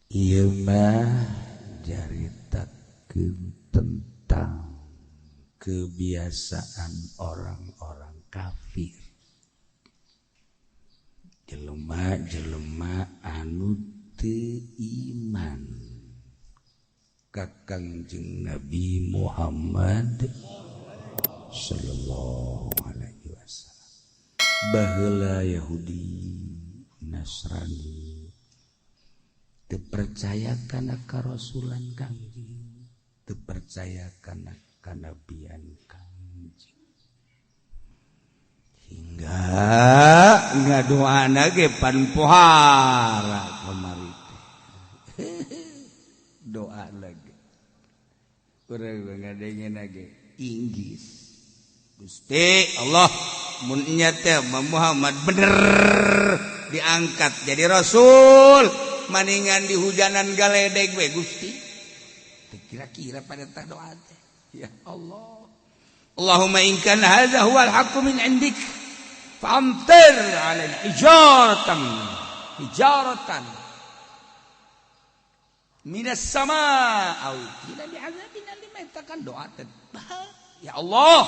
Ieu mah caritakeun tentang kebiasaan orang-orang kafir. Jelema-jelema anu teu iman ka Kangjeng Nabi Muhammad sallallahu alaihi wasallam. Baheula Yahudi, Nasrani teu percaya kana karasulan Kangjeng, teu percaya kana kanabian Kangjeng. Hingga ngadoana ge pan pohara kamari teh. Doa lagi. Urang ngadengena ge Inggris. Gusti Allah mun nya teh Muhammad bener diangkat jadi rasul, maningan di hujanan galedeg we Gusti. Kira-kira pada tah doa teh. Ya Allah. Allahumma in kana hadza huwal haqqu min indik fa'amtir alaina hijaratan hijaratan minas samaa aw tina bi'adzabin alim. Eta kan doa teh. Ya Allah,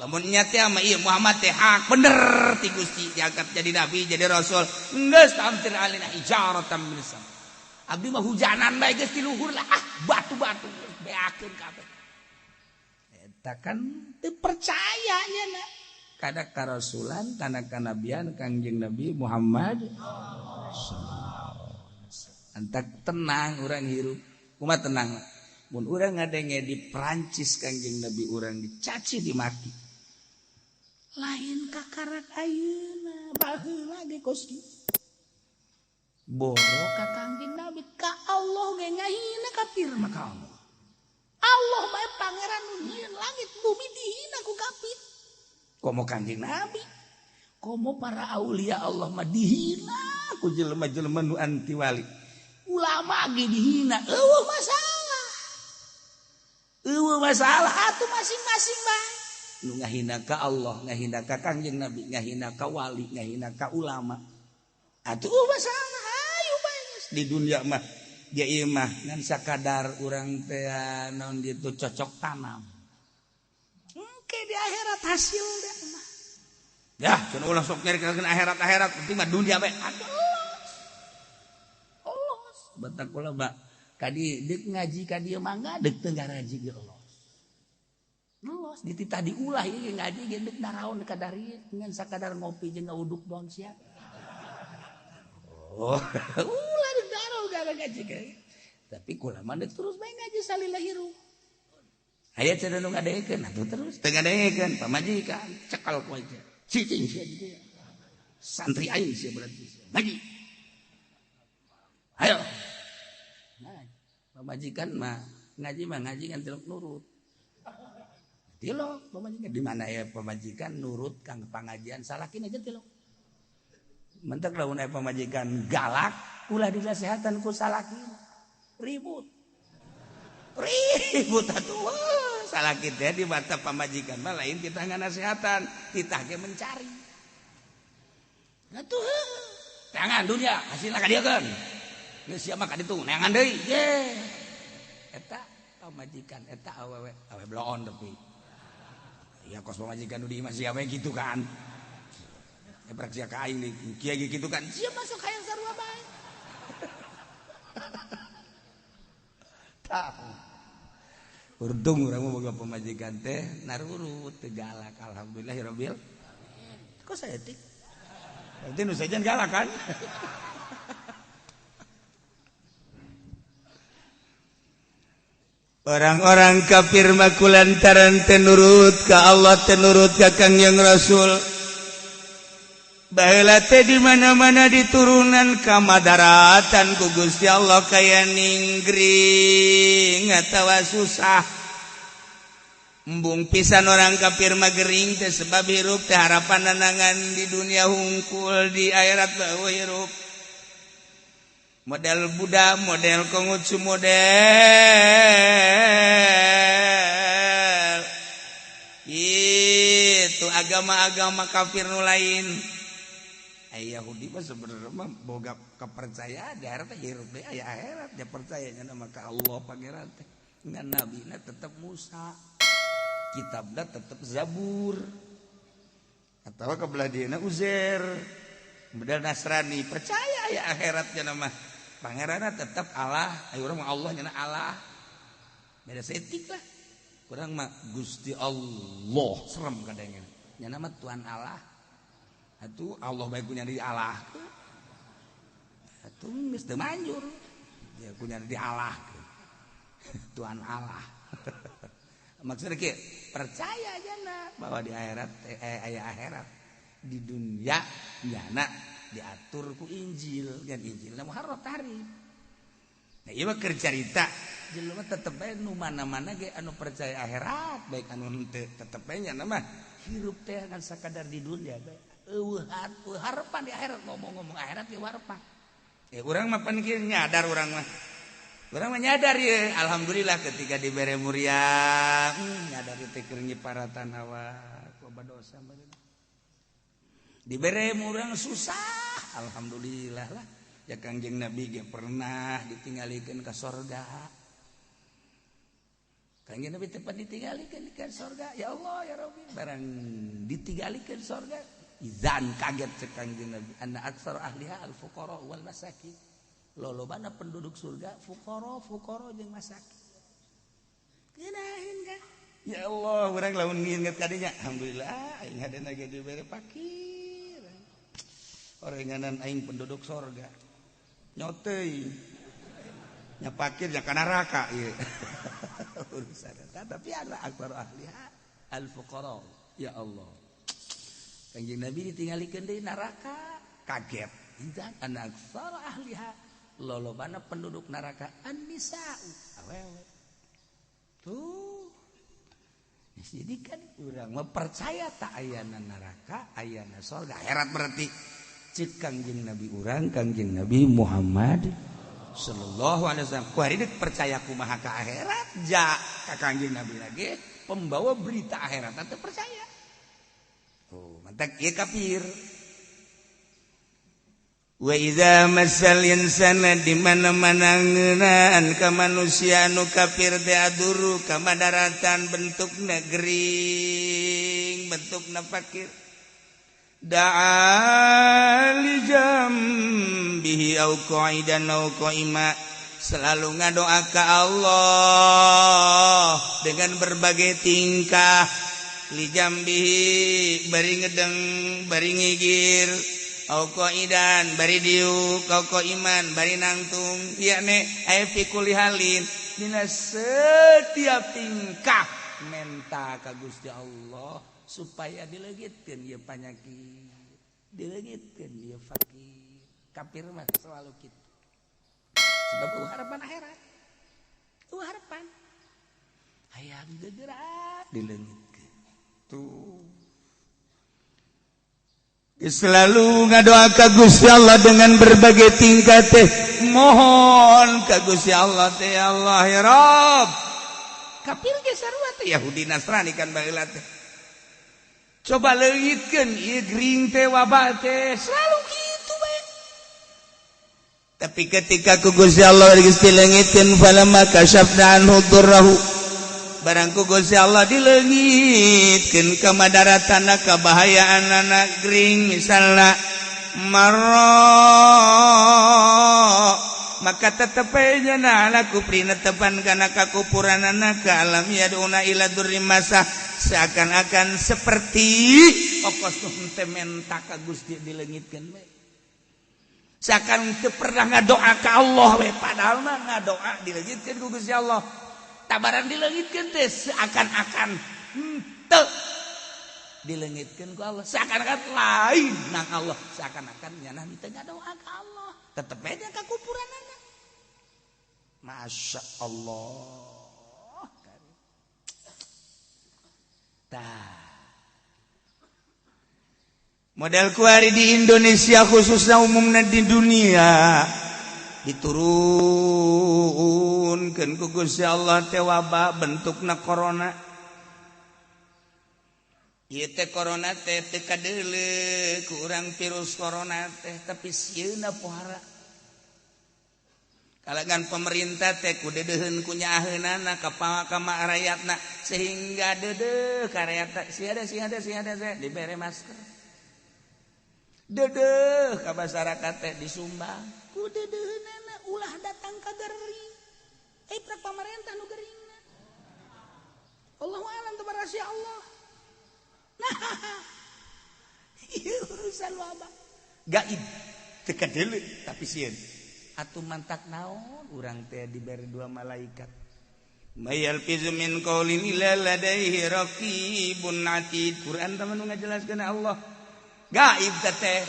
lamun nya teh mah ieu Muhammad teh hak bener ti Gusti diangkat jadi nabi jadi rasul, geus ta'amtir alaina hijaratan minas samaa. Abdi mah hujanan bae geus ti luhur lah, ah batu-batu beakeun kabeh. Eta kan teu percaya nya na kana karasulan kana kanabian Kangjeng Nabi Muhammad sallallahu alaihi wasallam. Antak tenang urang hirup. Kumaha tenang? Mun urang ngadenge di Perancis Kangjeng Nabi urang dicaci dimaki. Lain kakarak ayeuna baheula ge kos kieu. Boro ka Kangjeng Nabi ka Allah ge ngahina kafir mah ka Allah. Allah bae pangeran nu nyieun langit bumi dihina ku kafir. Komo Kangjeng Nabi, komo para aulia Allah mah dihina ku jelema-jelema nu anti wali. Ulama ge dihina, eueuh masalah. Eueuh masalah atuh masing-masing bae. Nu ngahina ka Allah, ngahina ka Kangjeng Nabi, ngahina ka wali, ngahina ka ulama. Atuh masalah hayu bae di dunia mah. Dia ieu mah ngan sakadar urang teh naon ditu cocok tanam. Engke di akhirat hasil deh mah. Ya, cenah ulah sok nyarikeun akhirat-akhirat, penting mah dunia bae. Aduh. Los. Batak kula ba kadi deuk ngaji ka dieu mangga deuk teu ngaraji ge los. Los dititah diulah ieu ngaji ge deuk naraon ka dari ngan sakadar ngopi jeung ngauduk doang sia. Oh, ulah deuk naraon ngaji ge. Tapi kula mah deuk terus bae ngaji salila hirup. Aya cenah nu ngadengekeun atuh terus teu ngadengekeun pamajikan cekal ku aja. Cicing sia gitu ya. Santri aing sia berarti. Ngaji. Ayo. Nah, pamajikan mah ngaji ngan tilok nurut. Tilok pamajikan di mana ya pamajikan nurut kang pangajian salakin aja tilok. Mentek lamun aya pamajikan galak ulah dinasehatan ku salaki. Ribut. Ribut atuh. Salaki teh di mata pamajikan mah lain kita nganasehatan, titah ge mencari. Atuh. Tangan dunia hasilna ka dieu keun. Geus sia mah ka ditu neangan deui. Ye. Eta pamajikan eta awewe awe bloon tapi. Ya kos pamajikan nu di imah sia we kitu kan. Ebrak sia ka aing deui kieu ge kitu kan. Sia masuk hayang sarua bae. Tah. Untung urang mah boga pamajikan teh narurut teu galak alhamdulillahirabbil. Kok saya tik? Berarti nu sejen galak kan? Orang-orang kafir mah kulantaran teu nurut ka Allah, teu nurut ka Kangjeng Rasul. Baheula teh di mana-mana diturunan kamadaratan ku Gusti Allah kaya ninggring atawa susah. Embung pisan orang kafir mah gering teh sebab hirup teh harapan nanangan di dunia hungkul di akhirat beuh hirup. Model Buddha, model Konghucu, model itu agama-agama kafir nu lain. Aya Yahudi mah sebenarnya mah boga kepercayaan di akhirat teh hirup deui aya akhirat dia percayanya nama ka Allah pangeran teh. Ngan nabina tetep Musa. Kitabna tetep Zabur. Atau kebelah dieuna Uzair. Bedal Nasrani percaya aya akhiratnya nama pangeranna tetep Allah. Ayo urang mah Allah nya Allah. Beda setik lah. Kurang mah Gusti Allah serem kadangnya. Nya nama Tuhan Allah. Atuh Allah bae kunya di Allah. Atuh geus teu manjur. Dia kunya di Allah. Tuhan Allah. Maksudnya kieu, percaya jana bahwa di akhirat aya akhirat. Di dunia nyana diatur ku Injil, kan Injilna muharraf tahrif. Nah, ieu mah keur carita jelema tetep bae nu mana-mana ge anu percaya akhirat baik anu henteu tetep bae nya mah hirup teh ngan sakadar di dunia bae. Eueuh harapan di akhirat ngomong-ngomong akhirat ge harapan. Urang mah pan kieu nyadar urang mah. Urang mah nyadar ye, alhamdulillah ketika dibere muriang, nyadar teh keur nyiparatan awak loba dosa meureun. Dibere murang susah, alhamdulillah lah. Ya Kangjeng Nabi ge pernah ditinggalikeun ka sorga. Kangjeng Nabi tepat ditinggalikeun ka sorga. Ya Allah ya Rabbi, barang ditinggalikeun sorga. Izan kaget cek Kangjeng Nabi, anna aksar ahliha al fuqara wal masakin. Lolobana penduduk surga fuqara fuqara jeung masakin. Ngeunaheun ka? Ya Allah, urang lamun nginget kadinya, alhamdulillah aing hadena ge dibere fakir. Orenganan aing penduduk sorga. Nyoteuy. Nya fakir nya ka neraka ieu. Urusan eta tapi ada aksar ahliha al fuqara. Ya Allah. Kangjeng Nabi ditinggalikeun deui neraka, kaget. Idzan an aksar ahliha lolobana penduduk neraka an-nisa'u, awewe. Tuh. Jadi kan urang mah percaya tak ayana neraka, ayana sorga. Akhirat berarti cek Kangjeng Nabi urang, Kangjeng Nabi Muhammad sallallahu alaihi wasallam. Ku hari percaya kumaha ka akhirat, ja ka Kangjeng Nabi lagi pembawa berita akhirat teh percaya. Oh, mantak ieu kafir. Wa idza masal insana di mana-mana ngeunaan ka manusia nu kafir teh aduru kamadaratan bentukna gering, bentukna fakir. Da'a li jambihi au qa'idan au qa'ima, selalu ngadoa ka Allah dengan berbagai tingkah. Li jambihi bari ngedeng bari ngigir, au qaidan bari diuk, au qaiman bari nangtung, yakni aya fi kulli halin dina setiap tingkah menta ka Gusti Allah supaya dileungitkeun ieu panyakit, dileungitkeun ieu fakir. Kafir mah selalu kitu. Sebab eueuh harapan akhirat. Eueuh harapan. Hayang gegerak dileungitkeun. Tuh. Selalu ngadoa ka Gusti Allah dengan berbagai tingkat teh. Mohon ka Gusti Allah teh, ya Allah ya Rabb. Kafir ge sarua teh Yahudi Nasrani kan baheula teh. Coba leungitkeun ieu gering teh wabah teh selalu kitu bae. Tapi ketika ku Gusti Allah geus dileungitkeun falamma kasyafna anhu durrahu, barang ku Gusti Allah dileungitkeun kamadaratan kabahayaan anak gering misalna marra, maka tetep nya ala kufri netepan kana kakupuranana ka alam yaduna ila durri masah, seakan-akan seperti okos nu teh menta ka Gusti dileungitkeun we, seakan teu pernah ngadoa ka Allah we, padahal mah ngadoa dileungitkeun ku Gusti Allah. Tabaran dileungitkeun teh seakan-akan henteu dileungitkeun ku Allah, seakan-akan lain nang Allah, seakan-akan nyana teu ngadoa ka Allah, tetep aja kakupuranana. Masya Allah. Tah. Model kuari di Indonesia khususnya umumnya di dunia diturunkan ku Gusti Allah teh wabah bentukna corona. Ieu teh corona teh teu kadeuleu ku urang virus corona teh tapi sieuna pohara. Kalagan pemerintah teh ku deudeuheun ku nyaaheunana ka rakyatna sehingga deudeuh ka rakyatna si ada si ada si ada dibere masker. Deudeuh ka masyarakat teh disumbang ku deudeuheunana ulah datang ka gering. Eh prak pamarentah nu geringna. Allahu a'lam teu rahasia Allah. Nah, ieu urusan wabah. Gaib teu kadeuleu tapi sieun. Atuh mantak naon urang teh diberi dua malaikat. Mayalfizu min qaulin illa ladaihi raqibun atid. Quran teh nu ngajelaskeun Allah. Gaib teh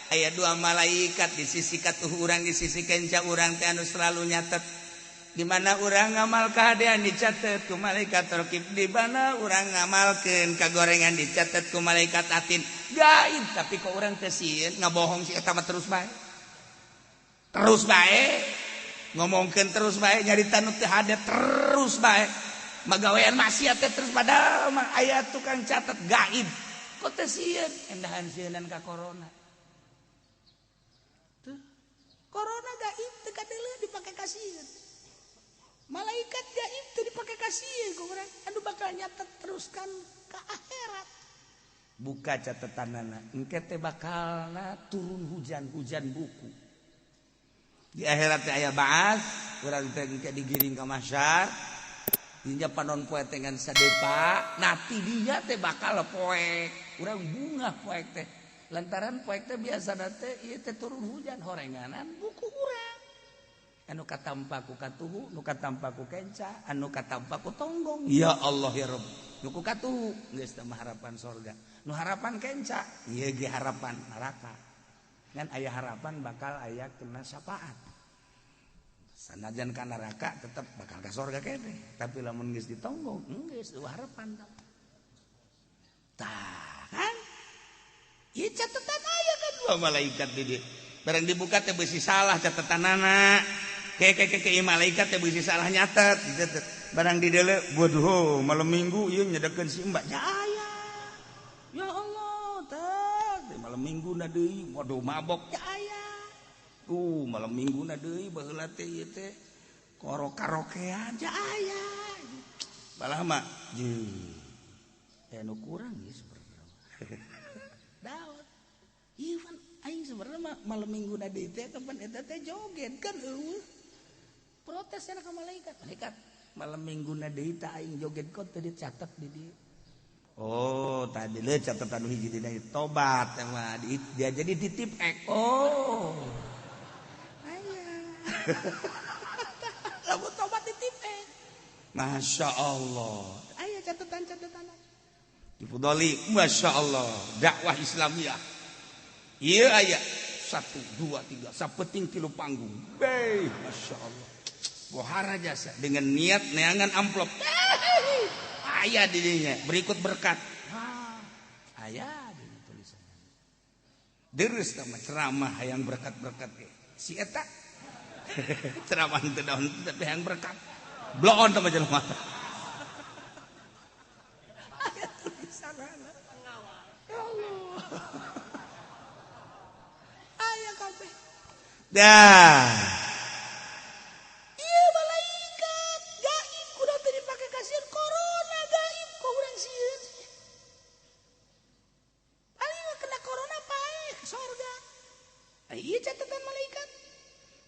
aya dua malaikat di sisi katuh urang di sisi kenca urang teh anu selalu nyatet. Di mana urang ngamal kahadean dicatet ku malaikat raqib, di mana urang ngamalkeun kagorengan dicatet ku malaikat atid. Gaib tapi kok urang teh sieun ngabohong si eta mah terus bae. Terus bae ngomongkeun terus bae nyarita nu teu hade terus bae. Magawean maksiat teh terus padahal mah aya tukang catet gaib. Kok teh sieun endahan sieunan ka corona. Tuh. Corona gaib teu kadeuleu dipake ka sieun. Malaikat gaib teu dipake ka sieun ku urang anu bakal nyatet teruskan ka akhirat. Buka catetanana engke teh bakalna turun hujan-hujan buku. Di akhirat teh aya baas, urang teh engke digiring ka mahsyar. Dinya panon poe teh ngan sadepa, nah ti dinya teh bakal poek. Urang bungah poek teh. Lantaran poek teh biasana teh ieu teh turun hujan horenganan buku urang. Anu katampa ku katuhu, nu katampa ku kenca, anu katampa ku tonggong. Ya Allah ya Rabb. Nu ku katuhu geus teh harapan sorga. Nu harapan kenca, ieu ge harapan neraka. Ngan aya harapan bakal aya kena syafaat. Sanajan ka neraka tetep bakal ka sorga keneh. Tapi lamun geus ditonggong, geus eueuh harapan. Tah kan? Ieu catatan aya kan dua malaikat di dieu. Barang dibuka teh beusi salah catatanana. Ke malaikat teh beusi salah nyatet. Barang dideuleu, waduh malam minggu ieu nyedekeun si mbak. Ya aya. Ya Allah, tah malam minggu na deui, waduh mabok. Ya aya. Malam minggu na deui baheula teh ieu teh koro karaokean. Ya aya. Balah mah jeung anu kurang ieu sebenarnya. Daun. Ieu pan aing sebenarnya malam minggu na deui teh kapan eta teh joget kan eueuh. Protes ka malaikat. Malaikat malam minggu na deui teh aing joget kok teu dicatet di dieu. Oh, tadi le catatan hiji dina tobat mah dia jadi titip ek. Oh. Aya. Lamun tobat titip ek. Masya Allah. Aya catatan-catatan. Difudoli, Masya Allah, dakwah Islamiyah. Ieu aya 1 2 3 sapeting 3 panggung. Beh, Masya Allah. Bohara jasa dengan niat neangan amplop. Aya di dinya berikut berkat. Aya di tulisannya. Deres sama ceramah hayang berkat-berkat ge. Si eta ceramah teu daun tapi hayang berkat. Bloon teh jelema. Aya tulisanana. Ya Allah. Aya kabeh. Dah.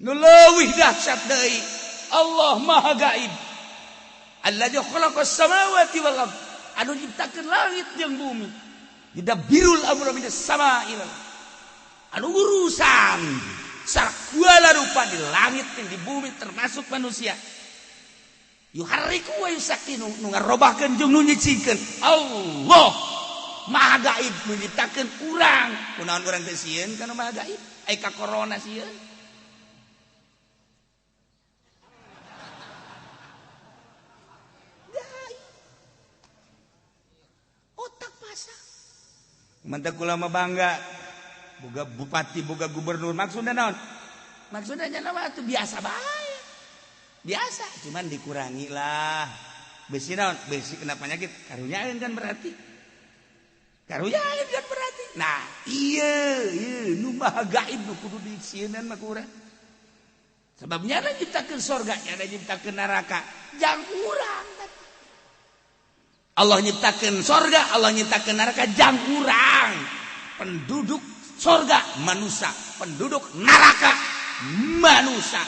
Nu leuwih dahsyat deui Allah Maha Gaib. Alladzi khalaqas samawati wal ard, anu nyiptakeun langit jeung bumi. Yudabbirul amra minas samaa'i ilal ard. Anu urusan sagala rupa di langit jeung di bumi termasuk manusia. Yuharriku wa yusakinu, nu ngarobahkeun jeung nu nyicingkeun. Allah Maha Gaib nu nyiptakeun urang. Kunaon urang teh sieun kana Maha Gaib? Ai ka corona sieun. Mantak ulama bangga boga bupati boga gubernur maksudna naon? Maksudna nya mah atuh biasa bae. Biasa, cuman dikurangi lah. Besi naon? Besi kena penyakit karunyaeun kan berarti. Karunya kan berarti. Nah, iya, iya nu maha gaib nu kudu disieun mah ku urang. Sebabnya ada nyiptakeun sorga, ada nyiptakeun neraka. Jang urang. Allah nyiptakeun sorga, Allah nyiptakeun neraka, jang urang. Penduduk sorga manusia, penduduk neraka manusia.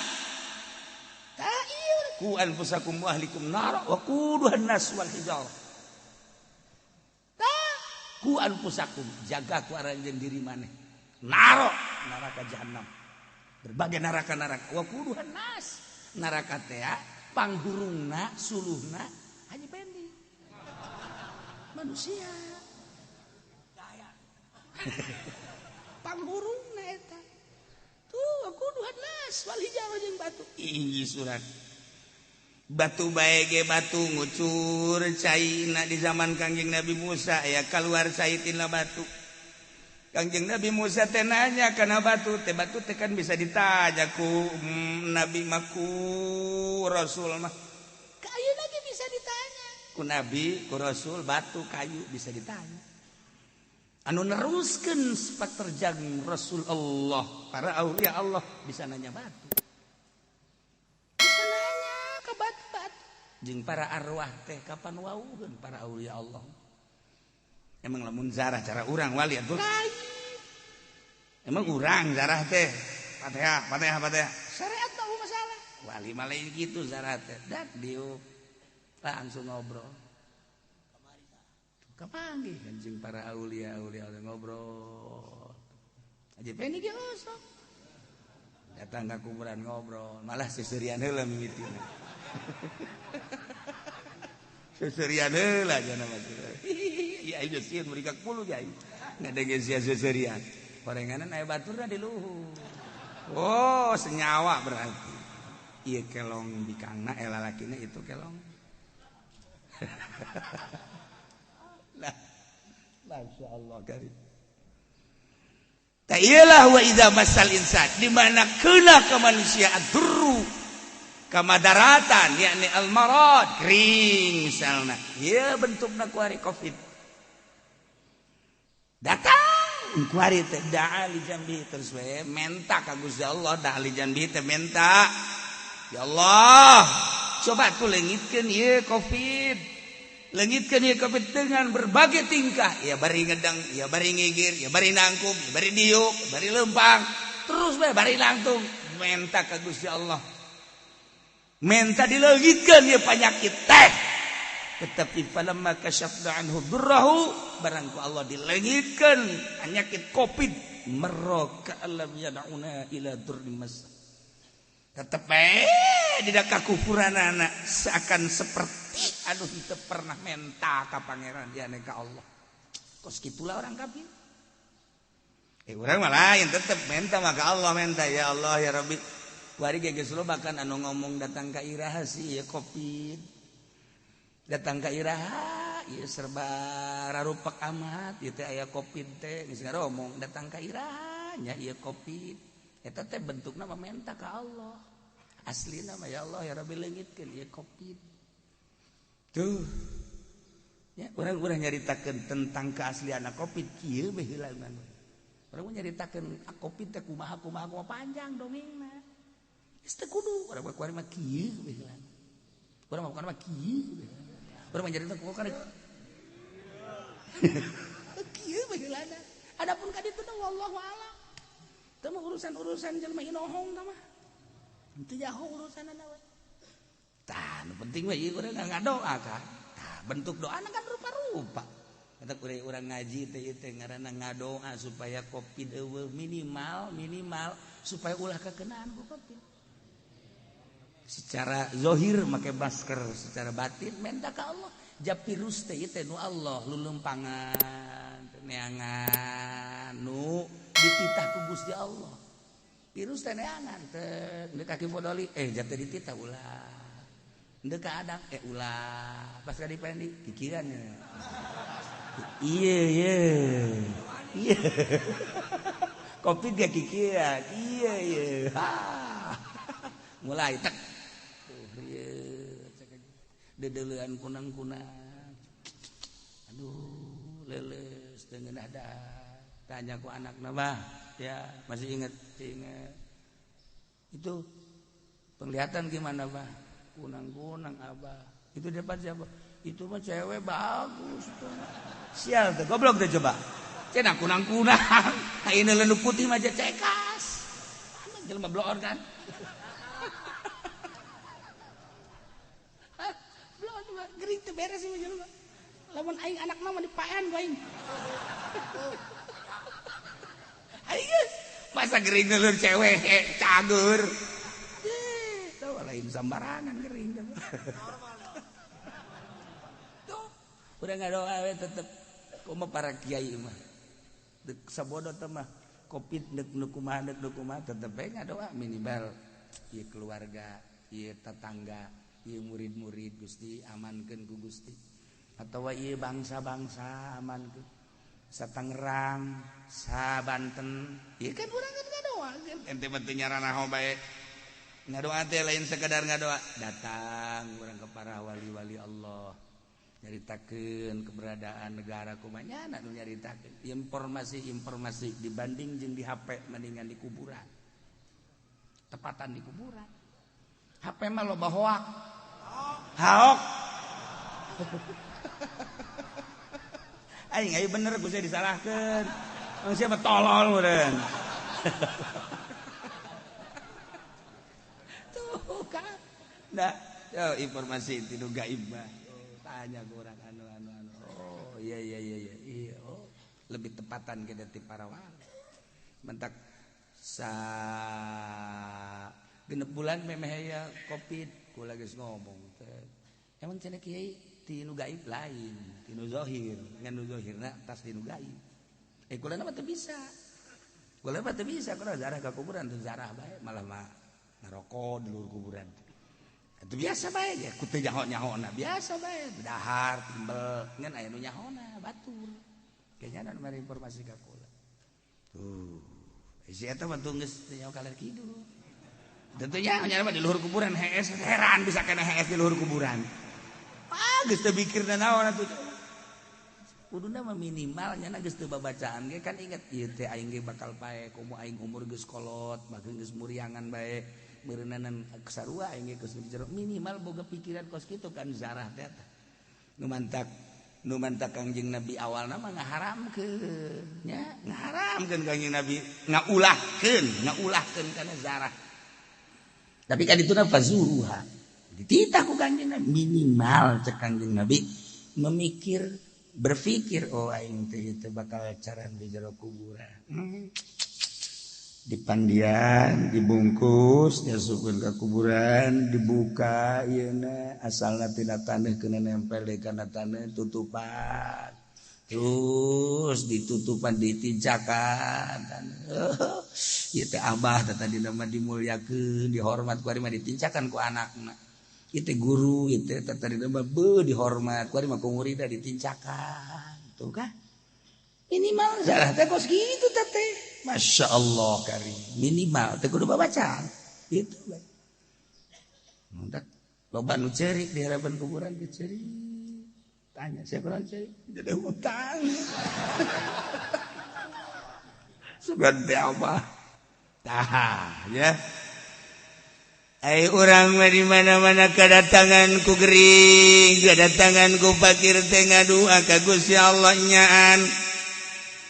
Ku anfusakum wa ahlikum nar wa quduhan nas wal hijarah. Ku anfusakum, jaga ku aranjeun diri maneh. Naro, neraka jahanam. Berbagai neraka-neraka wa quduhan nas. Neraka teh panghurungna, suluhna hanya pendi. Manusia. Panghurungna eta. Tuh wa quduhan nas wal hijarah jeung batu. Ih surat batu bae ge batu ngucur caina di zaman Kangjeng Nabi Musa ya keluar cai tina batu. Kangjeng Nabi Musa teh nanya kana batu teh kan bisa ditanya ku Nabi mah ku Rasul mah. Kayu lagi bisa ditanya ku Nabi ku Rasul, batu kayu bisa ditanya. Anu neruskeun sepak terjang Rasul Allah para aulia Allah bisa nanya batu. Jeung para arwah teh kapan wauheun para aulia Allah. Emang lamun zarah cara urang wali atuh. Emang urang zarah teh Fatihah Fatihah Fatihah. Syariat mah masalah. Wali mah lain kitu zarah teh. Dat diuk langsung ngobrol. Kapanggih kan jeung para aulia aulia ngobrol. Aja peni ge osok. Datang ka kuburan ngobrol, malah seserian heula mimitina. Seserian heula jana mah. Iya ieu sieun meuli ka 10 jai. Ngadenge sia seserian. Horenganan aya baturna di luhur. Oh, senyawa berarti. Ieu kelong bikangna lalakina itu kelong. Lah, masyaallah karim. Ta'ilah wa idza masal insan, di mana kena ke manusia ad-durru kamadaratan yakni al-marad kering misalna. Ieu bentukna ku hari Covid. Datang ku hari teh da'a li jambi terus we menta ka Gusti Allah, da'a li jambi teh menta. Ya Allah, coba tuh leungitkeun ieu Covid. Leungitkeun ieu Covid dengan berbagai tingkah, ya bari ngedeng, ya bari ngigir, ya bari nangkum, ya bari diuk, ya bari lempang, terus bae bari langtung menta ka Gusti Allah. Menta dileungitkeun ieu penyakit teh. Tetapi falamma kasyafna anhu durrahu, barang ku Allah dileungitkeun penyakit Covid, marra ka'lam yad'una ila durri mas. Tetep bae dina kakufuranana seakan seperti aduh itu pernah menta ka pangeran dia ka Allah. Kos kitulah orang kafir. Urang mah lain tetep menta mah ka Allah, menta ya Allah ya Rabbi. Kuari ge geus loba kan anu ngomong datang ka iraha sih ya Covid. Datang ka iraha ieu serba rarupak amat ieu teh aya Covid teh geus ngaromong datang ka iraha nya ieu Covid. Eta teh bentukna mah menta ka Allah. Aslina mah ya Allah ya Rabbi leungitkeun ieu Covid. Tuh. Ya, urang-urang nyaritakeun tentang keaslian Covid kieu we heulanan. Urang nyaritakeun Covid teh kumaha kumaha kumaha panjang dongengna. Geus teu kudu urang mah kuari mah kieu we heulanan. Urang mah kuari mah kieu we. Urang mah nyaritakeun kumaha kieu we heulanan. Adapun ka ditu wallahu alam. Teu mah urusan-urusan jelema inohong tah mah. Teu jaho urusanana we. Tah, nu penting mah ieu urang ngadoa kan. Tah, bentuk doa kan rupa-rupa. Kata urang ngaji teh ieu teh ngaranna ngadoa supaya Covid eueuh minimal minimal supaya ulah kakenaan ku Covid. Secara zahir make masker, secara batin menta ka Allah. Jap virus teh ieu teh nu Allah lulempangan neangan nu dititah ku Gusti Allah. Virus teh neangan teh deuk kaki podoli jatuh dititah ulah. Ndek ka adang ulah pas ka dipendi pikirannya. Iya iya. Iya. Covid ge kikiran. Iya iya. Mulai tek. Tuh ieu dedeulean kunang-kunang. Aduh leles geus teu ngeunah dahar. Tanya ku anakna, "Bah, ya masih inget?" "Inget." "Itu penglihatan gimana, Bah?" "Kunang-kunang, Abah." "Itu depan siapa?" "Itu mah cewek bagus tuh." Sial tuh, goblok tuh coba. Cenah kunang-kunang. Ayeuna leuneu putih mah cekas. Mana jelema bloon kan? Bloon mah gering teu beres ieu jelema. Lamun aing anakna mah dipaean ku aing. Aing masa gering leuleur cewek cager. Tuh lain sambarangan gering. Tuh udah ngadoa we tetep kumaha para kiai mah. Dek sabodo teh mah covid deuk nu kumaha deuk nu kumaha tetep we ngadoa minimal ieu keluarga, ieu tetangga, ieu murid-murid Gusti amankeun ku Gusti. Atawa ieu bangsa-bangsa amankeun. Sa Tangerang, sa Banten, ieu kan urang kan ngadoa ente mah teu nyaranaho bae. Ngadoa teh lain sekedar ngadoa, datang urang ke para wali-wali Allah. Nyaritakeun keberadaan negara kumaha nyana nu nyaritakeun informasi-informasi dibanding jeung di HP mendingan di kuburan. Tepatan di kuburan. HP mah loba hoak. Haok. Aing ayo bener ku saya disalahkeun. Manusia mah tolol meureun. Tuh kan. Nah, yo informasi tinu gaib mah. Tanya ke orang anu anu anu. Oh iya iya iya iya. Iya, oh lebih tepatan kita ti para wali. Mentak sa genep bulan memeh aya Covid, kula geus ngomong teh. Emang cenah kiai tinu gaib lain, tinu zahir, ngan nu zahirna tas tinu gaib. Kula mah teu bisa. Kula mah teu bisa, kula zarah ka kuburan teu zarah bae, malah mah ngarokok di luhur kuburan. Itu biasa bae ge, ku teu nyaho-nyahona, biasa bae, dahar, timbel, ngan aya nu nyahona batur. Kayaknya anu mere informasi ka kula. Tuh, si eta mah teu geus teu nyaho kaler kidul. Tentunya nya mah di luhur kuburan hees, heran bisa kena hees di luhur kuburan. Ah, geus teu mikirna naon atuh. Kuduna mah minimal nya geus teu babacaan ge kan inget ieu teh aing ge bakal pae komo aing umur geus kolot, maka geus muriangan bae meureunanan sarua aing ge geus jero minimal boga pikiran kos kitu kan zarah teh. Nu mantak Kangjeng Nabi awalna mah ngaharamkeun nya, ngaharamkeun Kangjeng Nabi, ngaulahkeun kana zarah. Tapi kan itu fazuruha. Dititah ku Kangjeng Nabi minimal cek Kangjeng Nabi memikir berpikir oh aing teh teu bakal caran di jero kuburan. Dipandian, dibungkus, diasupkeun ka kuburan, dibuka ieuna asalna tina taneuh keuna nempel deui kana taneuh tutupan. Terus ditutupan ditincakan. Ieu teh abah teh tadina mah dimulyakeun, dihormat ku ari mah ditincakan ku anakna. Ieu teh guru, ieu teh tadina mah beuh dihormat ku ari mah ku muridna ditincakan. Tuh kan? Minimal zarah teh kos kitu teh teh. Masya Allah karim. Minimal teh kudu babacaan. Gitu bae. Mundak loba nu ceurik di harapan kuburan teh ceurik. Tanya saya kurang ceurik, jadi hutang. Sugan teh apa? Tah ya. Ai urang mah di mana-mana kedatangan ku gering, kedatangan ku fakir teh ngadua ka Gusti Allah nyaan.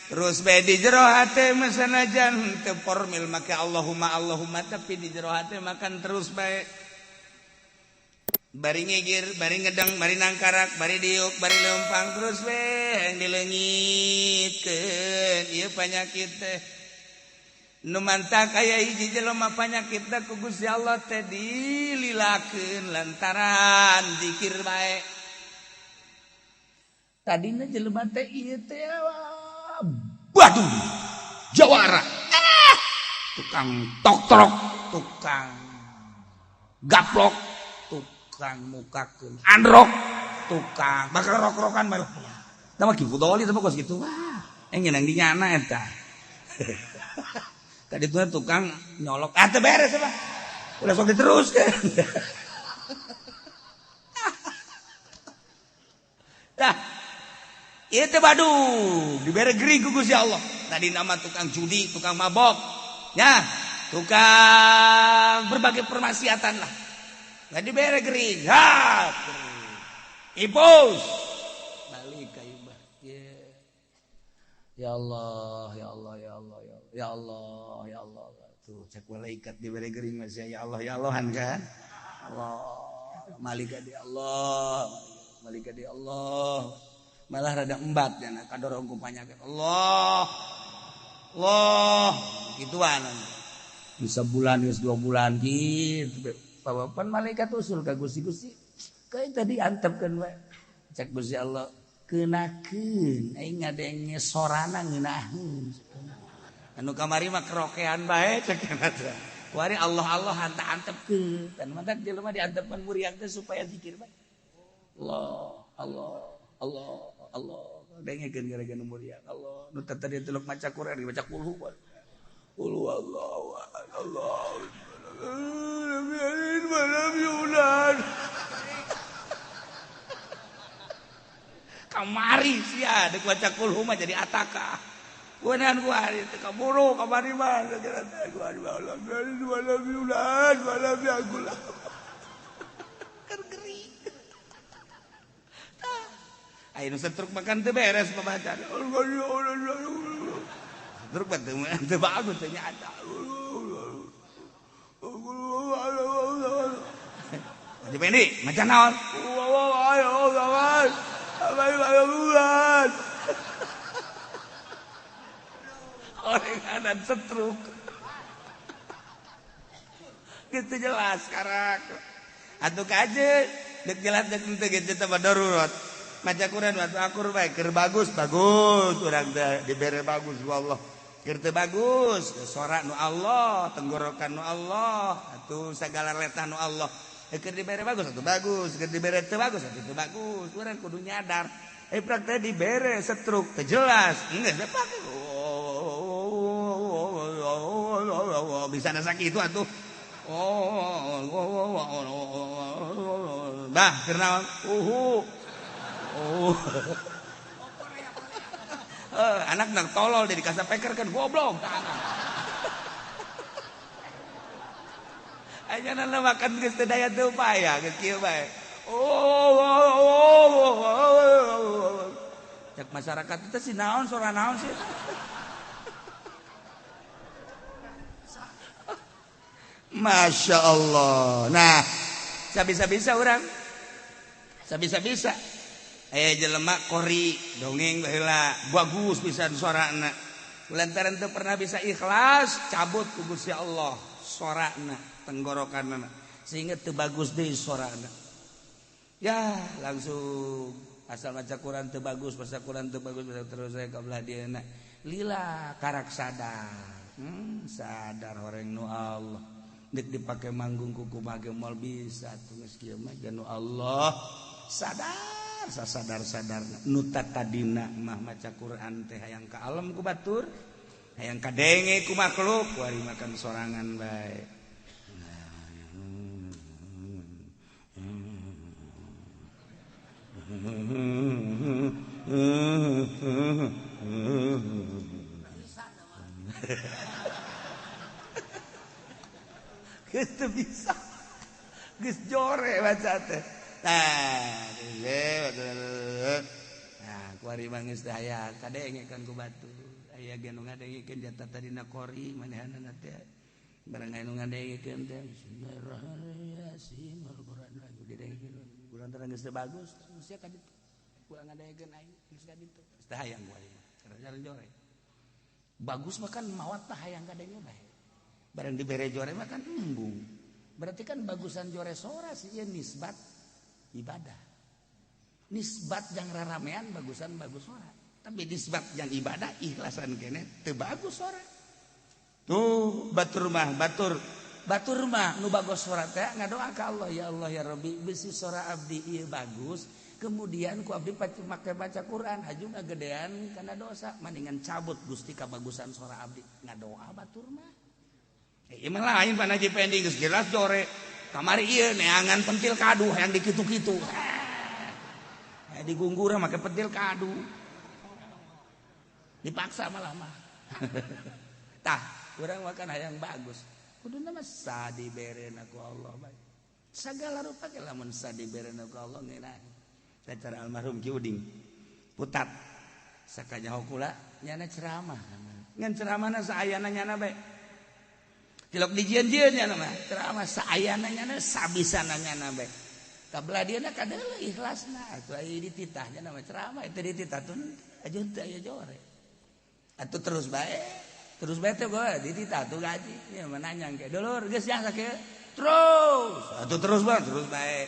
Terus bae di jero hate mah sanajan teu formil make Allahumma Allahumma tapi di jero hate makan terus bae. Bari ngigir, bari ngedeng, bari nangkarak, bari diuk, bari leumpang terus bae yang dileungitkeun ieu panyakit teh. Nu mantak aya hiji jelema panyakitna ku Gusti Allah teh dililakeun lantaran zikir bae. Tadina jelema teh ieu teh Badung jawara, tukang tok-trok, tukang gaplok, tukang mukakeun androk, tukang bakal rok-rokan malah. Tah mah kifudoli teh kos kitu wah. Ngeunang di nyana eta. Tadi tuh tukang nyolok, ah teu beres mah. Udah sok diteruskeun. Tah. Ieu teh badung dibere gering ku Gusti Allah. Tadi nama tukang judi, tukang mabok, ya, tukang berbagai permaksiatan lah. Nggak dibere gering, ha, ipus, balik ka imah. Ya Allah, ya Allah, ya Allah, ya Allah, ya Allah, ya Allah. Tuh cek malaikat dibere gering masih ya Allah, ya Allahan kan? Allah, malaikat ya Allah, malaikat ya Allah. Malah rada embat ya kadorong ku panyakit. Allah. Allah, gituan. Bisa bulan geus 2 bulan gitu. Papapan malaikat usul ka Gusti-Gusti. Kayak tadi antepkeun we. Cek Gusti Allah, keunakeun aing ngadenge sorana ngeunaheun. Anu kamari mah kerokean bae cek teh. Kuari Allah Allah hanta antepkeun. Dan mantak jelema diantepkeun muriang teh supaya zikir bae. Allah, Allah, Allah. Allah dengekeun gara-gara muriang Allah nu tadi teluk maca Quran dibaca kulhu qul huwallahu ahad Allah lam yalid wa lam yulad kamari sia deuk maca kulhu mah jadi ataka kuenan ku ari teu kaburu kamari mah lam yalid wa lam yulad wa lam yakul keur gering. Ayo nu setruk makan teu beres pembacaan. Setruk mah teu bagus teh nyata. Haji Pendi, maca naon? Orenganan setruk. Gitu jelas karak. Atuh kaje deuk jelas deuk henteu gitu teh darurat. Maca Quran waktu akur bae keur bagus bagus urang teh dibere bagus wallah keur teu bagus sora nu Allah tenggorokan nu Allah atuh sagala letah nu Allah keur dibere bagus atuh bagus keur dibere teu bagus atuh teu bagus urang kudu nyadar prak teh dibere setruk teu jelas geus pake bisa na sakitu atuh bah keur naon uhu. Oh. Anak nak tolol dari kasa peker kan goblok. Aja nana makan geus teu daya teu upaya geus kieu bae. Oh. Cek masyarakat itu si naon sora naon sih. Masya Allah. Nah, sabisa-bisa orang. Sabisa-bisa. Jelema kori dongeng baheula bagus pisan sorana lantaran teu pernah bisa ikhlas cabut ku Gusti Allah sorana tenggorokanna sehingga teu bagus deui sorana ya langsung asal maca Quran teu bagus baca Quran teu bagus terus saya ka belah dieuna lila karak sadar sadar horeng nu Allah deuk dipake manggung ku kumaha ge moal bisa tuh geus kieu mah nu Allah sadar sadar-sadar nu tadina mah maca Quran teh hayang ka alam ku batur hayang kadenge ku makhluk wari makan sorangan bae. Geus teu bisa geus jore baca teh. Nah, kuari mah geus teh aya kadengekeun ku batur. Aya ge nu ngadengekeun jatah tadina qori manehanna teh. Barang aya nu ngadengekeun teh bismillahirrahmanirrahim Al-Qur'an lagu didengekeun. Urang teh geus teu bagus, sia ka ditu. Urang ngadengekeun aing geus ka ditu. Geus teh hayang kuari mah. Karena jore. Bagus mah kan mawat tah hayang kadenge bae. Barang dibere jore mah kan embung. Berarti kan bagusan jore sora sih ieu nisbat ibadah. Nisbat yang raramean bagusan bagus sora. Tapi nisbat yang ibadah ikhlasan kene teu bagus sora. Tuh batur mah batur. Batur mah nu bagus sora teh ngadoa ka Allah ya Allah ya Rabbi bisi sora abdi ieu bagus. Kemudian ku abdi make baca Quran haju ngagedean kana dosa mendingan cabut Gusti kabagusan sora abdi ngadoa batur mah. Ieu mah lain pan Haji Pendi geus jelas jore. Kamari ieu neangan pentil kadu hayang dikitu-kitu. Digunggur make pentil kadu. Dipaksa malah mah. Tah, urang makan hayang bagus. Kuduna mah sadiberena ku Allah bae. Sagala rupa ge lamun sadiberena ku Allah ngeunah. Cara almarhum Ki Uding. Putat. Sakanyaho kula nyana ceramah. Ngan ceramahna saayana nyana bae. Tilok dijieun-jieun nyana mah. Ceramah saayana nyana sabisana nyana bae. Kabelah dieuna kadeuleu ikhlasna. Atuh aya dititah nyana mah ceramah itu dititah tun aja teu aya jore. Atuh terus bae. Terus bae teh gua dititah tuh gaji. Ya menanyang ke dulur geus ya sakieu. Terus. Atuh terus bae, terus bae.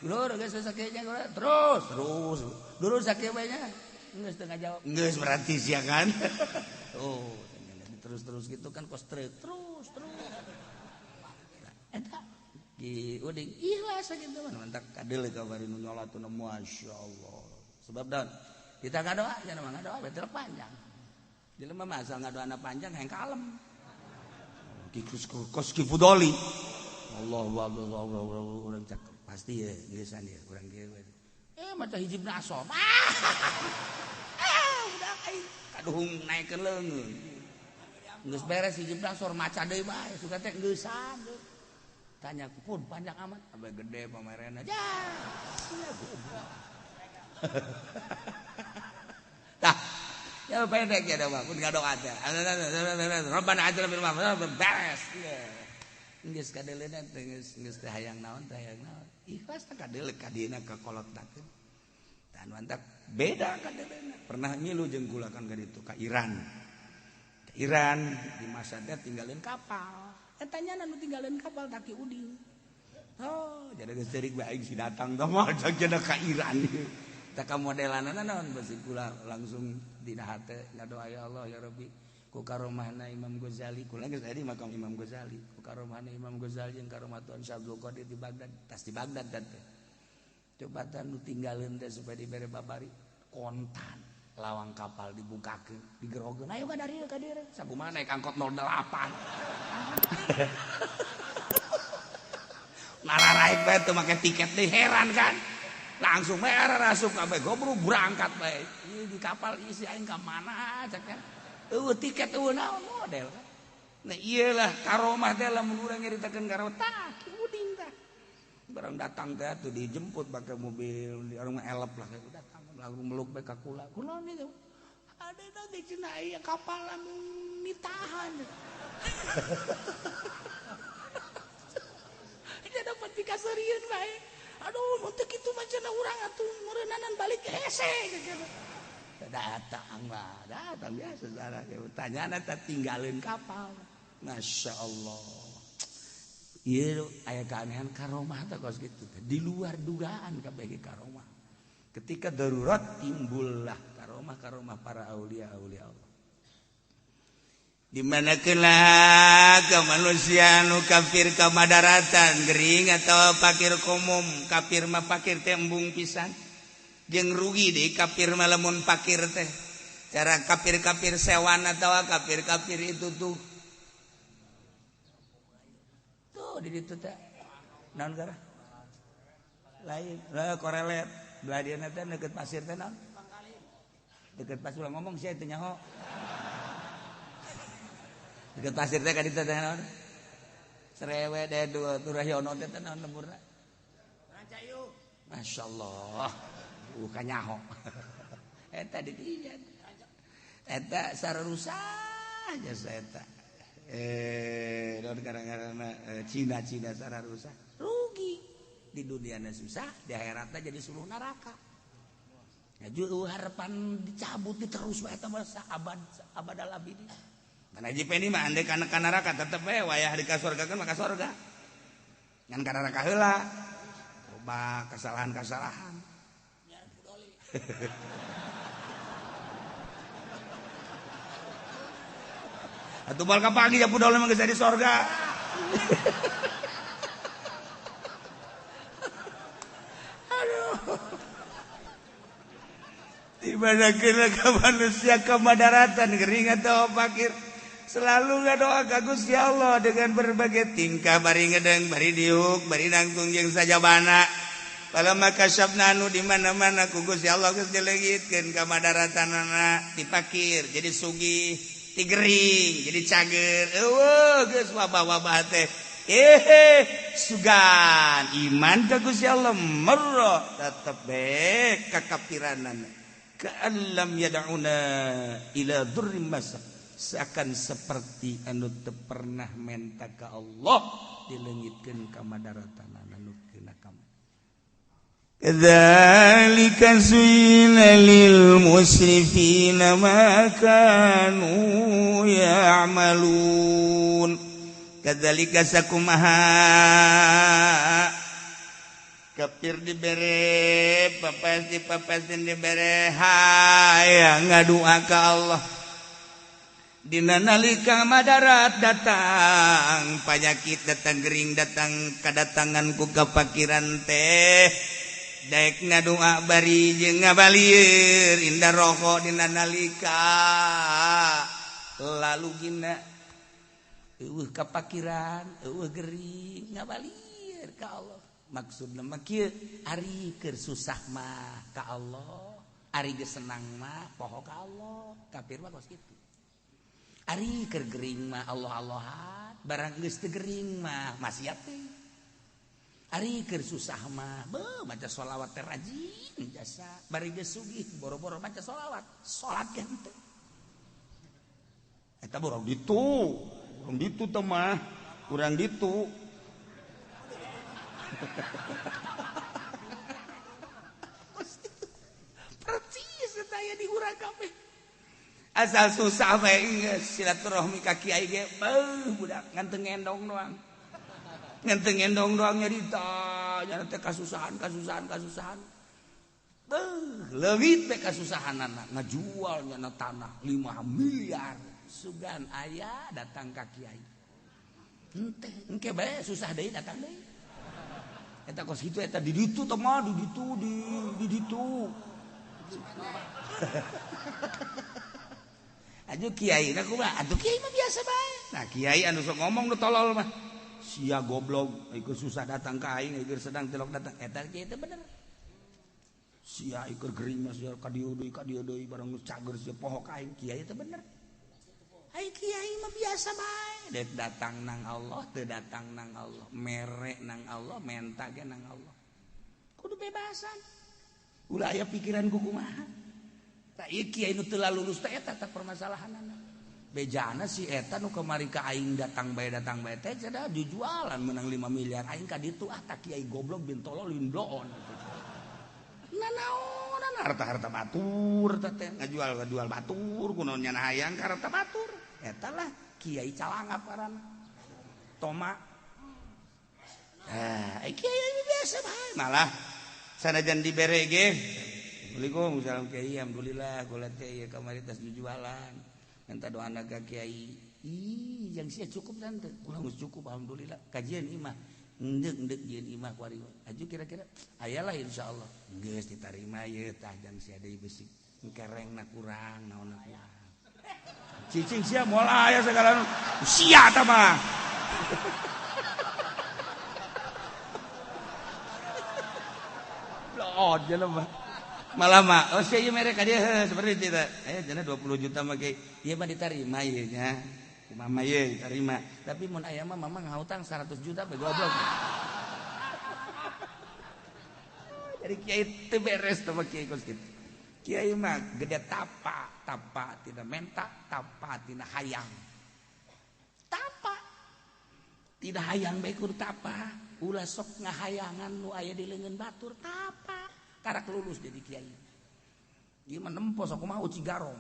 Dulur geus sakieu nya terus, terus. Dulur sakieu bae nya. Geus teu ngajawab. Geus berarti sia kan. Oh, terus-terus gitu kan kos truk terus terus. Eta Ki Uding ikhlas gitu mah mantak kadeuleu kabari nu nyolatuna masyaallah. Sebab daun kita ngadoa nya mah ngadoa betul panjang. Jelema mah asal ngadoana panjang hayang kalem. Kikus kos Ki Fudoli. Allahu akbar Allahu urang cak pasti ya geusan ieu urang kieu. Maca hijibna asom. Ah, udah aing kaduhung naikeun leungeun. Geus beres hijibna asor maca deui bae, suka teh geusan. Tanya pun panjang amat, abe gede pamerena. Ya. Tah, ya pendek ya mah, pun ngadoa teh. Rabbana atina fil beres. Geus kadeuleuna teh geus geus teh hayang naon teh hayang naon. Ikhlas teh kadeuleu ka dieuna ka kolot teh. Tah mantak beda kadeuleuna. Pernah ngilu jeung kula kan ka ditu ka Iran. Ka Iran di masa teh tinggalin kapal. Eta nya nu tinggalin kapal tak Ki Uding. Oh, jadi geus ceurik bae aing si datang teh mah cenah ka Iran. Tah ka modelanana naon besi kula langsung dina hate ngadoa ya Allah ya Rabbi ku karomahna Imam Ghazali kula geus aya di makam Imam Ghazali ku karomahna Imam Ghazali jeung karomah Tuan Syekh Abdul Qadir di Baghdad tas di Baghdad teh coba tah nu tinggalin teh supaya dibere babari kontan lawang kapal dibukakeun digerogeun ayo ka dieu ka dieu sakumaha naik angkot 08 nararaik bae teu make tiket deui heran kan langsung merah asup kabeh goblok berangkat bae di kapal isi aing ka mana cek kan eueuh tiket eueuh naon model kan nah ieu lah karomah teh lamun urang nyaritakeun karomah tah Ki Uding tah barang datang teh atuh dijemput pakai mobil di orang elep lah datang langsung meluk bae ka kula kula nih ada ge cenah aya kapal anu nitahan dia dapat pikaseurieun bae aduh mun teu kitu mah cenah urang atuh meureunnanan balik hese gitu. Datang lah, datang biasa saudara. Tanyana teh tinggalin kapal. Masya Allah. Ieu aya keanehan karomah teh kos kitu. Di luar dugaan kabeh karomah. Ketika darurat timbullah karomah-karomah para aulia-aulia Allah. Di mana kena ke manusia nu kafir ka madaratan gering atau pakir komum kafir mah pakir teh embung pisan jeung rugi deui kafir mah lamun pakir teh cara kafir-kafir sewan atau kafir-kafir itu tuh tuh di ditu teh naon gara lain lah korelet belah dieuna teh deukeut pasir teh naon deukeut pasir ulah ngomong sia teu nyaho deket pasir teh ka ditu teh naon serewe deh dua turahyono teh naon lemburna Rancayu masyaallah kanyaho eta di dinya eta sararusah jasa eta naon gara-garana Cina-Cina sararusah rugi di duniana susah di akhiratna jadi suluh neraka ngaju harapan dicabut diterus bae eta mah saabad abadal abidin. Karena Haji Pendi mah andai kana ka neraka tetep we wayah di ka surga kan maka surga. Ngan ka neraka heula. Loba kesalahan-kesalahan. Atuh bal ka pagi ja pudol mah geus di surga. Aduh. Di mana kena ka manusia kemadaratan gering atau fakir. Selalu ngadoa ka Gusti Allah dengan berbagai tingkah bari ngedeng, bari diuk, bari nangtung jeung sajabana. Falamma kasyafna anu di mana-mana ku Gusti Allah geus dileungitkeun ka madaratanana ti pakir jadi sugih, ti gering jadi cager. Eueuh geus wabah-wabah teh. Sugan iman ka Gusti Allah merro tetep bae kakapiranana. Ka'allam yad'una ila dzurrim masa, seakan seperti anu teu pernah menta ka Allah dileungitkeun ka madaratanana nu kena ka. Kadzalika zuyyina lil musrifina ma kanu ya'malun. Kadzalika sakumaha kafir dibere papasti papasin dibere hayang ngadua ka Allah. Dina nalika madarat datang, panyakit datang, gering datang, kadatangan ku kapakiran teh daek ngadua bari jeung ngabalieur indah rokok dina nalika lalu gina eueuh kapakiran eueuh gering ngabalieur ka Allah. Maksudna mah kieu, ari keur susah mah ka Allah, ari geus senang mah poho ka Allah. Kafir mah kos kitu. Ari keur gering mah Allah-Allahan, barang geus teu gering mah maksiat teh. Ari keur susah mah beuh maca sholawat teh rajin jasa, bari geus sugih boro-boro maca sholawat, salat ge henteu. Eta urang ditu teh mah, urang ditu. Percis eta aya di urang kabeh. Asal susah bae geus silaturahmi ka kiai ge beuh budak ngan teu ngendong doang. Ngenteng endong doang nyarita, nyana teh kasusahan. Beuh, leungit teh kasusahanana, ngajual nyana tanah 5 miliar. Sugan aya datang ka kiai. Henteu, engke bae susah deui datang deui. Eta kos kitu eta di ditu teh mah di ditu di ditu. Aju kiai na kumaha? Atuh kiai mah biasa bae. Nah, kiai anu sok ngomong nu tolol mah. Sia goblok, ikut susah datang ka aing, ikut sedang tilok datang. Eta kieu teh bener. Sia ikut gering mah sia ka dieu deui barang geus cager sia poho ka aing, kiai teh bener. Ai kiai mah biasa bae. Dek datang nang Allah, teu datang nang Allah, mere nang Allah, menta ge nang Allah. Kudu bebasan. Ulah aya pikiran ku kumaha. Tah ieu kiai nu teu lulus teh eta tah permasalahanana. Bejana si eta nu kamari ka aing datang bae teh cenah dijualan menang 5 miliar aing ka ditu ah tak kiai goblok bin tolol bin bloon. Nanaonan harta-harta batur teh ngajual batur kunaon nya hayang ka harta batur. Eta lah kiai calangap ngaranna. Toma. Ah, kiai biasa bae malah sanajan dibere ge. Waalaikumsalam kiai, alhamdulillah kula teh ieu kamari tas jualan. Minta doa ka kiai. Ih, yang sia cukup tante. Kula geus cukup alhamdulillah. Kajian imah. Endek-endek jieun imah ku ari. Aju kira-kira ayalah insyaallah. Geus ditarima ieu tah jang sia deui beusi. Kerengna kurang naonna kurang. Cicing sia moal aya sagala sia tah mah. Blood jelema. Malah mah oh sia ieu mere ka dieu seperti itu teh. Aya cenah 20 juta mah ge. Ieu mah ditarima ieu nya. Mama ye diterima. Tapi mun aya mah mama ngahutang 100 juta bae goblok. Jadi kiai teu beres teh mah kiai kos kitu. Kiai mah gede tapa, tapa tina menta, tapa tina hayang. Tapa. Tidak hayang bae kudu tapa. Ulah sok ngahayangan nu aya di leungeun batur tapa. Karak lulus jadi kiai. Ieu mah nempo sok kumaha uci garong.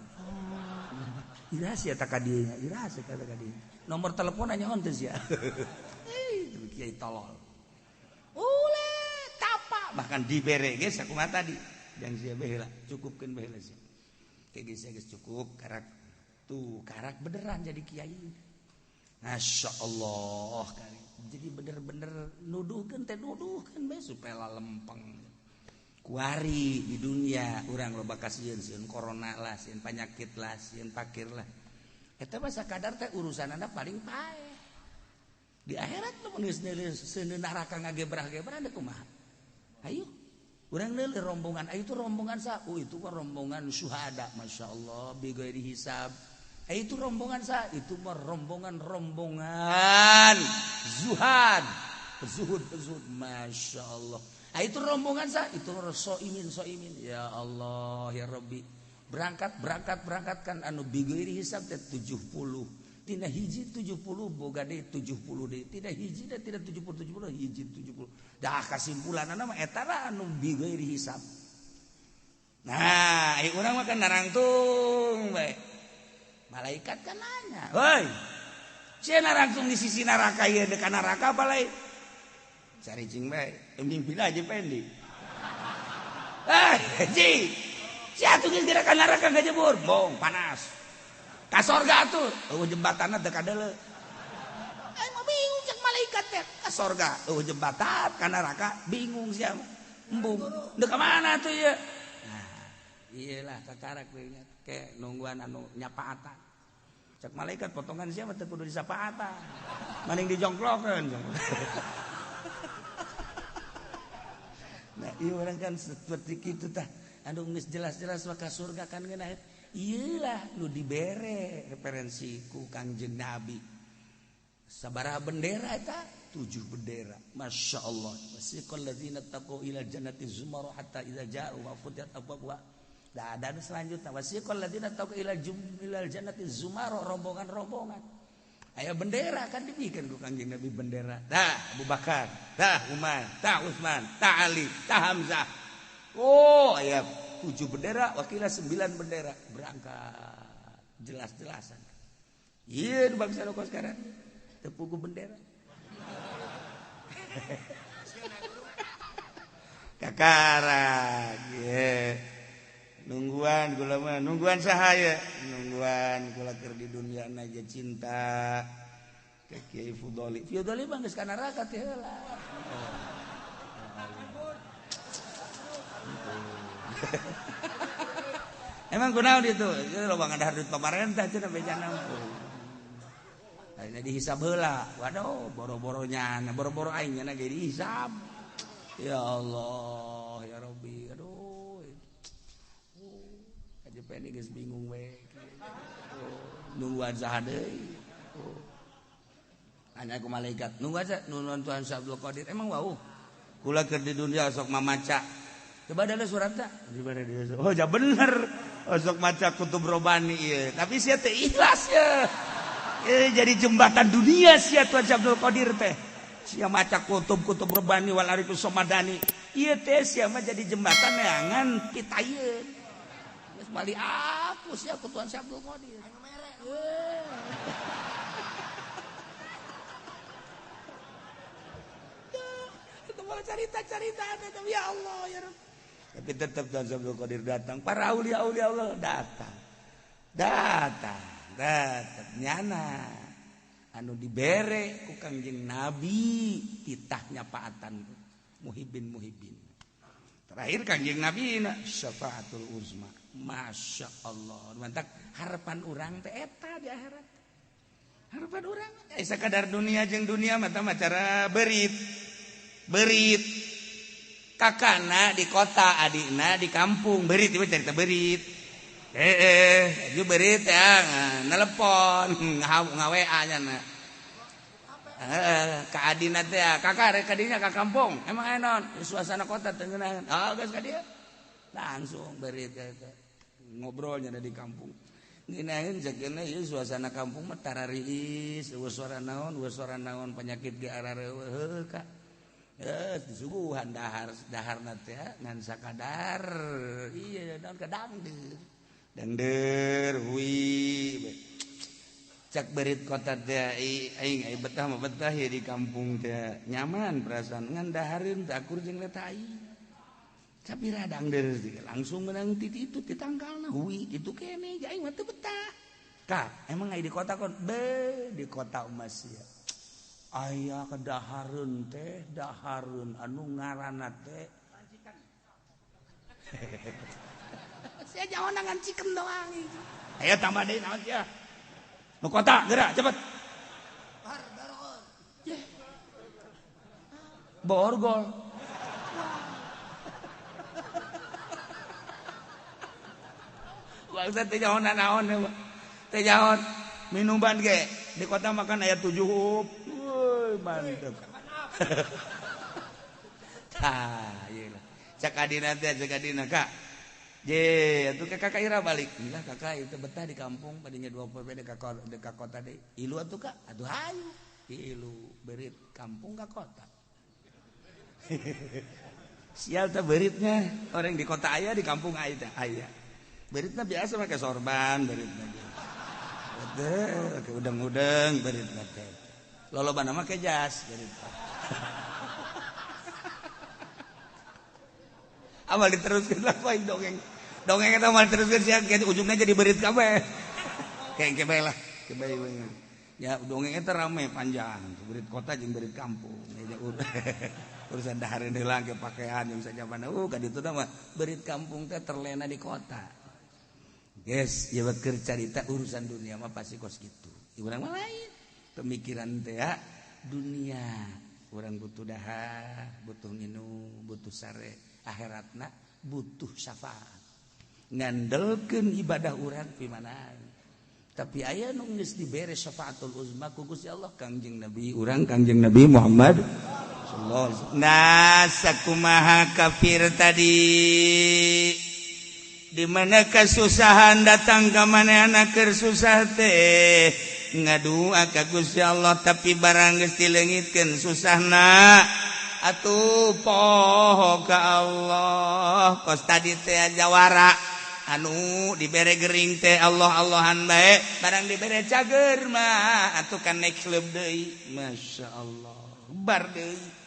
Irasia tak ka dieu nya, irasia kata ka dieu. Nomor telepon nya henteu sia. Eh, kiai tolol. Ulah tapa bahkan dibere ge sakumaha tadi. Dan sia bae heula, cukupkeun bae heula sia. Kayak geus geus cukup karak tuh karak beneran jadi kiai. Masya Allah jadi bener-bener nuduhkeun teh nuduhkeun bae supaya lempeng. Kuari di dunia urang loba kasieun sieun corona lah, sieun penyakit lah, sieun pakir lah. Eta mah sakadar teh urusanana paling paeh. Di akhirat lamun geus seuneu neraka ngagebrah-gebrah da kumaha? Hayu. Urang deuleu rombongan, itu rombongan sa, itu mah rombongan syuhada, Masya Allah, bighairi hisab. Itu rombongan sa, itu mah rombongan-rombongan zuhad, pezuhud-pezuhud, Masya Allah. Itu rombongan sa, itu soimin soimin, ya Allah, ya Rabbi. Berangkat berangkat berangkat kan anu bighairi hisab teh 70. Tina hiji 70 boga deui 70 deui. Tina hiji da tina 70 70 hiji 70. Dah kasimpulanna mah eta lah anu bighairi hisab. Nah, ieu urang mah kan narangtung bae. Malaikat kan nanya, "Hoi, sia narangtung di sisi neraka ieu deuk ka neraka apa lain?" Cari cing bae, mimpi aja pendi. Eh, ji. Sia atuh geus geura ka neraka ngajebur, bong panas. Ka sorga atuh, eueuh jembatanna teu kadeuleu. Aing mah bingung cek malaikat teh. Ka sorga eueuh jembatan, ka neraka bingung sia mah. Embung. Deuk ka mana atuh ieu? Nah, iyalah kakarak we nya ke nungguan anu nyapaatan. Cek malaikat potongan sia mah teu kudu disapaatan. Maning dijongklokeun. Nah, ieu urang kan seperti kitu tah. Anu geus jelas-jelas mah ka surga kan ngeunah. Iyalah nu dibere referensi ku Kangjeng Nabi. Sabaraha bendera eta? 7 bendera. Masya Allah. Wasiqal ladzina taqau ila jannati zumara hatta idza ja'u wa futiyat abwabuha. Dah ada selanjutnya wasiqal ladzina taqau ila jannati zumara, rombongan-rombongan. Aya bendera kan dibikin ku Kangjeng Nabi bendera. Tah Abu Bakar, tah Umar, tah Utsman, tah Ali, tah Hamzah. Oh, aya 7 bendera, wakilnya 9 bendera. Berangkat jelas-jelasan. Iya bangsa nu sekarang tepugu bendera. Kakarak, ye. Nungguan kula mah, nungguan sahaya, nungguan kula keur di dunia na ge cinta ka Kiai Fudoli. Fudoli mah geus ka neraka teh heula. Emang kunaon itu? Itu loba ngadahar duit pamarentah cenah beja nampung. Ayeuna dihisab heula. Waduh, boro-boro nyana, boro-boro aing nyana ge dihisab. Ya Allah, ya Rabbi. Aduh. Aja peni geus bingung we. Nungguan saha deui. Nanya ku malaikat, nungguan saha? Nungguan Tuhan Abdul Qadir. Emang wau. Kula keur di dunia sok mamaca. Coba ada suratna. Oh, ja bener. Sok maca kutub robani ieu. Tapi sia teh ikhlas ya. Jadi jembatan dunia sia Tuhan Abdul Qadir teh. Sia maca kutub-kutub robani wal arifus somadani. Ieu teh sia mah jadi jembatan neangan pitayeun. Geus bali aku sia ku Tuhan Abdul Qadir. Anu mere. Itu malah cerita-cerita ya Allah ya Rabb. Tapi tetap Tuhan Abdul Qadir datang. Para aulia-aulia Allah datang. Datang, datang nyana. Anu dibere ku Kangjeng Nabi titah nyapaatan muhibin-muhibin. Terakhir Kangjeng Nabi na syafaatul uzma. Masya Allah. Mantak harapan urang teh eta di akhirat. Harapan urang sakadar dunia jeung dunia mah tah cara berit. Berit. Kakana di kota, adikna di kampung. Berit ieu cerita berit. Ju berit ya, nelepon, nga-WA nya na. Ka adina teh, kakak rek ka dinya ka kampung. Emang aya naon? Suasana kota teu ngeunaheun. Oh, geus ka dieu. Langsung berit eta. Ngobrolnya ada di kampung. Ngeunaheun sakeuna ieu suasana kampung mah tarariis, eueuh suara naon, eueuh suara naon penyakit ge arareueuh heuh ka. Disuguhan dahar daharna teh ngan sakadar iya naon ka dangdeur dangdeur hui cak berit kota teh aing ai betah mah betah ya di kampung teh nyaman perasaan ngan dahareun teh akur jeung letai sapira dangdeur langsung menang titi itu ditangkalna hui kitu kene aing mah teu betah ka emang ai di kota kon be di kota emas ya aya kedahareun teh dahareun anu ngaranna teh sia jawanangan chicken doang. Ayo tambah deui naon sia. Nu kota geura cepet. Borgol. Bangsa teh nyaho naon teh nyaho minuman ge di kota makan aya 7 hup. Woi mantep. Tah ieu lah. Cak adina teh cak adina Kak. Je atuh ka kakak ira balik. Gila kakak itu betah di kampung padinya 2 poe ka kota deui. Ilu atuh Kak, atuh hayu. Ilu berit kampung ka kota. Sial teh beritnya orang di kota aya di kampung aya teh aya. Beritna biasa pakai sorban beritna. Teh pakai udang-udang beritna teh. Lolobana make jas beritna. Amal diteruskeun lah aing dongeng. Dongeng eta mah diteruskeun sia ujungnya jadi berit kabeh. Kayak kebe lah, kebe ya dongeng eta rame panjang, berit kota jeung berit kampung. Urusan dahareun heula ke pakaian jeung sajabana. Ka ditu mah berit kampung teh terlena di kota. Guys, ya keur carita urusan dunia mah pasti kos kitu. Urang mah lain. Pemikiran teh ya, dunia. Urang butuh dahar, butuh nginum, butuh sare, akhiratna butuh syafaat. Ngandelkeun ibadah urang pi mana. Tapi aya nu geus dibere syafaatul uzma ku Gusti Allah Kangjeng Nabi urang Kangjeng Nabi Muhammad sallallahu alaihi wasallam. Nah, sakumaha kafir tadi di mana kesusahan datang ka manehna keur susah teh ngadua ka Gusti Allah tapi barang geus dileungitkeun susahna atuh poho ka Allah kos tadi teh jawara anu dibere gering teh Allah Allahan bae barang dibere cager mah atuh kan naik klub deui Masya Allah bar deui.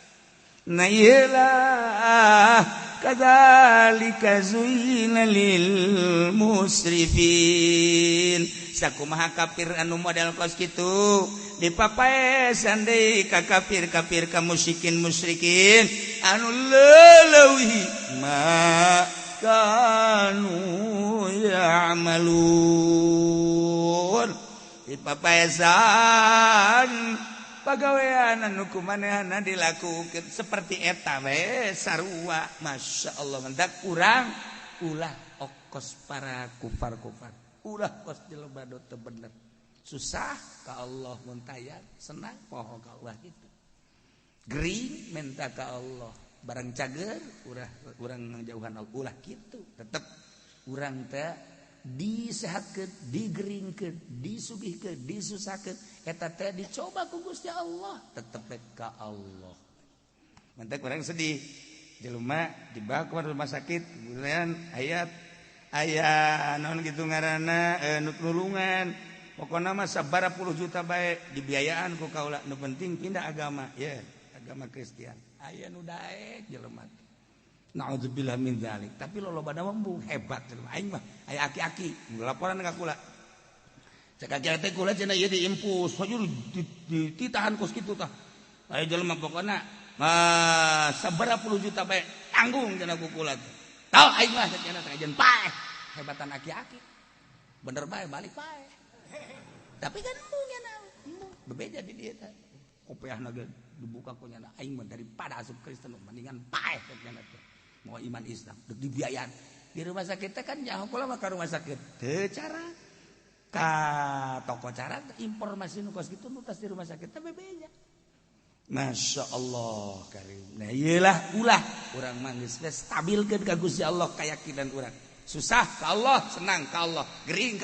Nah iyalah kadzalika zuyyina lil musrifin sakumaha kafir anu model kos kitu dipapaesan deui ka kafir-kafir ka musyrikin musyrikin anu leuwih ma kanu ya'malun dipapaesan pagawean anu kumanehna dilakukeun seperti eta we sarua. Masya Allah mendak urang ulah okos para kufar-kufar ulah kos jelema nu teu bener susah ka Allah mun taya senang poho ka Allah kitu gering minta ka Allah barang cager urang urang ngajauhan Allah ulah kitu tetep urang teh disehatkeun, digeringkeun, disugihkeun, disusahkeun eta teh dicoba ku Gusti Allah tetep ka Allah. Mantak urang sedih jelema dibawa ke rumah sakit kemudian ayat aya naon kitu ngaranna nu nulungan pokona mah sabaraha puluh juta bae dibiayaan ku kaula nu penting pindah agama ya agama Kristen aya nu daek jelema. Na'udzubillah min dzalik. Tapi lolobana mah hebat jelema aing mah aya aki-aki laporan ka kula. Cek aki teh kula cenah ieu diimpus, hayu ditahan kos kitu tah. Aya jelema pokona mah sabaraha puluh juta bae tanggung cenah ku kula teh. Tau aing mah cenah teh ajeun paeh. Hebatan aki-aki. Bener bae balik paeh. Tapi kan embung nya embung bebeja di dieu teh. Kopeahna ge dibuka ku nya aing mah daripada asup Kristen mendingan paeh cenah teh. Mau iman Islam dek dibiayaan di rumah sakit teh kan nyaho kula mah ka rumah sakit teu cara ka toko cara informasi nu kos kitu nu tas di rumah sakit teh bebeja. Masya Allah karim. Nah iyalah ulah urang mah geus stabilkeun ka Gusti Allah keyakinan urang. Susah ka Allah, senang ka Allah, gering ka